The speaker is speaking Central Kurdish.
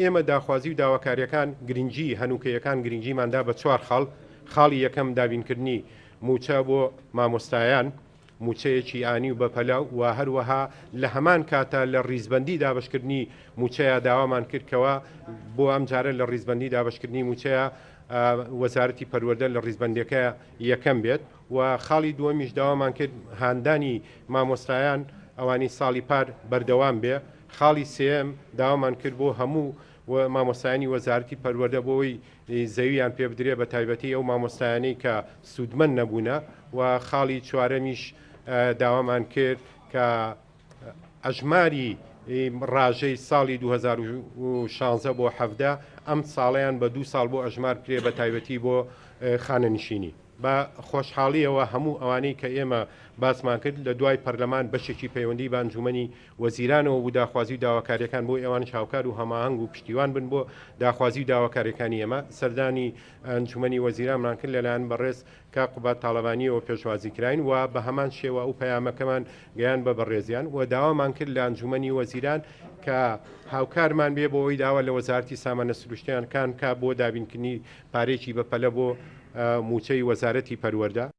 ئێمە داخوازی و داواکارییەکان گرنگی هەنووکەیەکان گرنگیمان دا بە چوار خاڵ، خاڵی یەکەم دابینکردنی مووچە بۆ مامۆستایان، مووچەیەکی ئانی و بەپەلە و هەروەها لە هەمان کاتا لە ڕیزبەندی دابەشکردنی مووچەیە داوامان کرد کەوا بۆ ئەم جارە لە ڕیزبەندی دابەشکردنی مووچەیە وەزارەتی پەروەردە لە ڕیزبەندیەکە یەکەم بێت و خاڵی دووەمیش داوامان کرد هاندانی مامۆستایان ئەوانەی ساڵی پار بەردەوام بێ. خاڵی سێیەم داوامان کرد بۆ هەموو مامۆستایانی وەزارەتی پەروەردە بۆ ئەوەی زەوییان پێ بدرێ بە تایبەتی ئەو مامۆستایانەی کە سوودمەند نەبوونە و خاڵی چوارەمیش داوامان کرد کە ئەژماری ڕاژەی ساڵی 2016 بۆ 17 ئەم ساڵیان بە دوو ساڵ بۆ ئەژمار بکرێ بە تایبەتی بۆ خانەنشینی. بە خۆشحاڵییەوە هەموو ئەوانەی کە ئێمە باسمان کرد لە دوای پەرلەمان بەشێکی پەیوەندی بە ئەنجوومەنی وەزیرانەوە بوو داخوازی و داواکارییەکان بۆ ئێوانیش هاوکار و هەماهەنگ و پشتیوان بن بۆ داخوازی و داواکارییەکانی ئێمە سەردانی ئەنجوومەنی وەزیرانمان کرد لەلایەن بەڕێز کاک قوباد تاڵەبانییەوە پێشوازی کراین و بە هەمان شێوە ئەو پەیامەکەمان گەیاند بە بەڕێزیان و داوامان کرد لە ئەنجوومەنی وەزیران کە هاوکارمان بێ بۆ ئەوەی داوا لە وەزارەتی سامانە سروشتییەکان بکات بۆ دابینکردنی پارەیەکی بەپەلە بۆ مووچەی وەزارەتی پەروەردە.